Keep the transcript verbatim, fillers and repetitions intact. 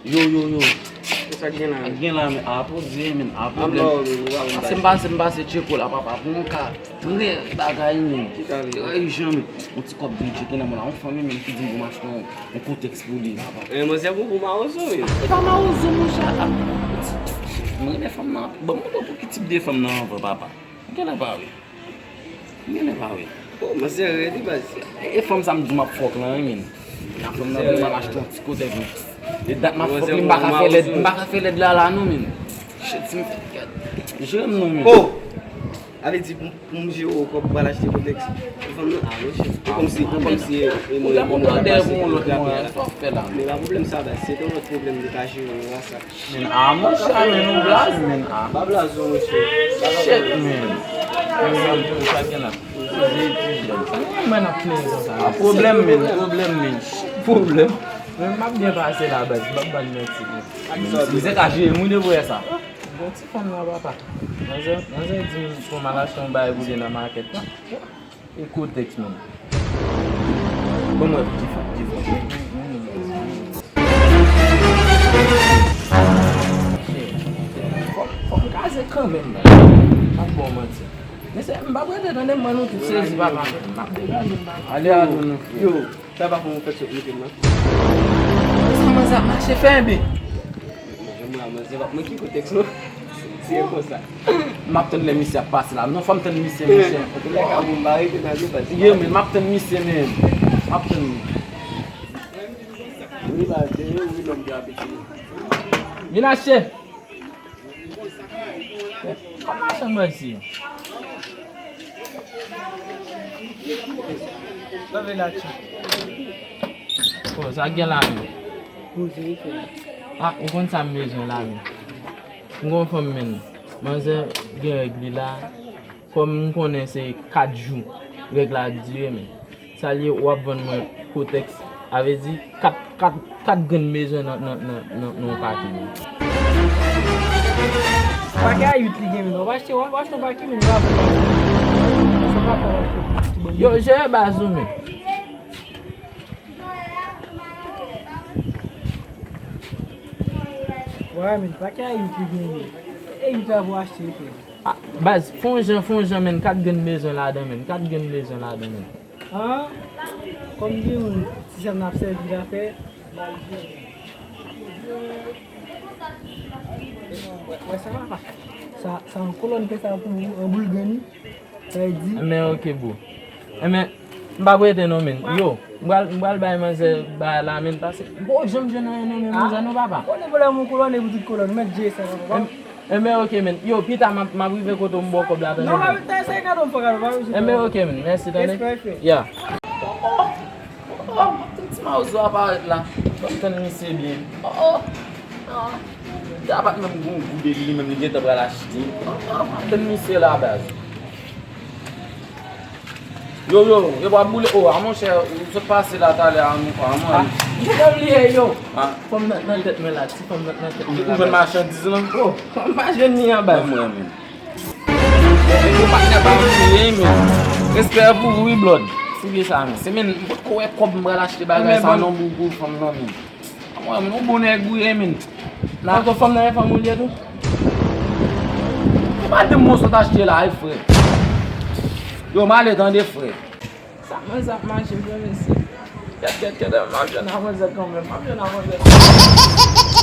Yo, yo, yo. Sa k gen la? Sa k gen la, men? A, Bondye, men. A, pwoblèm. Pase m pase, m pase tcheko la, papa. Pou yon ka, prè bagay, men. Ki ka li? Trè ijan, men. Yon ti kòb vin tcheke nan men la. Yon fanmi, men, ki di m pou m achte yon, yon kotèks pou li, papa. E, manzè, pou, pou mawozo, men. E pa mawozo, monchè. A, mwen renmen fanm nan. Bon, mwen pou ki tip de fanm nan anvan, papa. Genlè pa wi. Genlè pa wi. Oh, manzè rèd wi baz. E, e fanm sa m di m ap fòk lan wi, men. Nan fanm nan vle m al achte yon ti kote tou. E dat m ap fòk li, m pa ka fè lèd, m pa ka fè lèd la la non, men. Shit, si m fè gad. Jere m non, men. Oh! A vle di pou, pou m jere w kòb pou al achte kotèks. Fanm nan, a, monchè. E kòmsi, e kòmsi, e, e mwen, mwen ta pase pou l la. Sa w fè la? Men pa pwoblèm sa, baz. Se te yon lòt pwoblèm nou ta jere, men pa sa. Men a, monchè, men nou blaze, men a. Pa blaze, monchè. Shit, men. Mezanmi, sa gen la. Mwen ap plenyen konsa. A, pwoblèm, men, pwoblèm, men. Pwoblèm. Men m ap byen pase la, baz. M ap ban n manti, men. Misye ka jere moun de vre sa. Bon, ti fanm nan, papa. Manzè, manzè di m pou m al achte yon bagay pou li nan makèt la. E kotèks, men. Bon, mwen, di fò, di fò. Fò, fò m kaze kanmenm, man. M ap ba w manti. Mesye, m p ap rete tande m, mwen nou tout sezi, papa. M ap degaje m, papa. Ale, ale, nou. Yo, sa pa fè m fèt sot mete m nan. Sa manzè ap mache fè, enben. Mwen, mwen, mwen, se pa mwen ki kotèks, non. Se konsa. M ap tann lè misye ap pase la. Non, fò m tann misye, monchè. Antoulèka, bon, m pa rete nan yo, baz. Ye, men m ap tann misye, men. M ap tann li. Wi, baz, se yo, wi, nonm ki abitye. Vin achte. Kòman machann mwen isi? Lave la, tchè. Oh, sa gen la, men. Poze, wi, frè. Ah, ou konn sa m bezwen la, men. M gon fanm, men. Manzè gen règ li la. Kòm m konnen se kat jou règ la ap dire, men. Sa l ye, w ap vann mwen kotèks, a vle di kat, kat, kat grenn bezwen nan, nan, nan, nan, nan yon pake, men. Pake a uit li gen, men. W ap achte, w ap achte yon pake, men, w ap vann. Sa pa fè w achte ti bon. Yo, jere baz ou, men. Wè, men, pake a uit li gen, men. E uit la pou achte, frè. Ah, baz, fè yon jan, fè yon jan, men, kat grenn bezwen ladan, men, kat grenn bezwen ladan, men. Ah, kòm di moun, ti sa n ap sèvi la fè, baz, wè, wè sa papa. Sa, sa yon kolòn fè sa pou ou, yon boul grenn, wi. Sa vle di. Men, ok, bro. Enben, m p ap rete non, men. Yo, m pral, m pral bay manzè bagay la, men, pase. M poko janm jwenn anyen non, men, manzè, non, papa. Konnen pwoblèm yon kolòn e pou tout kolòn, ou mèt jere sa, papa. Enben, ok, men. Yo, pita, m ap, m ap rive kote w, m ba w kòb la, tande, men. Non, pa vin ta eseye gade m fè kado, pa bezwen. Enben, ok, men. Mèsi, tande. Respè, frè. Ya. Oh, oh, oh, oh, m ap tann ti mawozo a parèt la. M ap tann misye byen. Oh, oh, oh. Sa pa t menm gon gou de li, li menm li gentan pral achte. Oh, oh, m ap tann misye la, baz. Yo, yo, yo, w ap boule. Oh, a monchè, ou sot pase la talè a, nou, a mwen. Ah, yo, yo, bliye, yo. Ah. Fò m nan, nan tèt mwen la, ti fò m nan, nan tèt mwen la. Ou jwenn machandiz lan? Oh, m pa jwenn li an baz. Ban mwen, men. Yo, patnè pa m bliye, men. Respè pou ou, wi, blòd. Fouye sa, men. Se, men, m potko wè kòb m pral achte bagay sa, non, pou, pou fanm nan, men. Mwen, men, yon bon nèg ou ye, men. Tankou fanm nan e fanm ou li ye tou? Ou pa di m w sot achte la, wi, frè. Yo, m ale tande, frè. Sa manzè ap mache, frè, mesye. Kèt, kèt, kèt, m ap jwenn a manzè kanmenm, m ap jwenn a manzè kanmenm.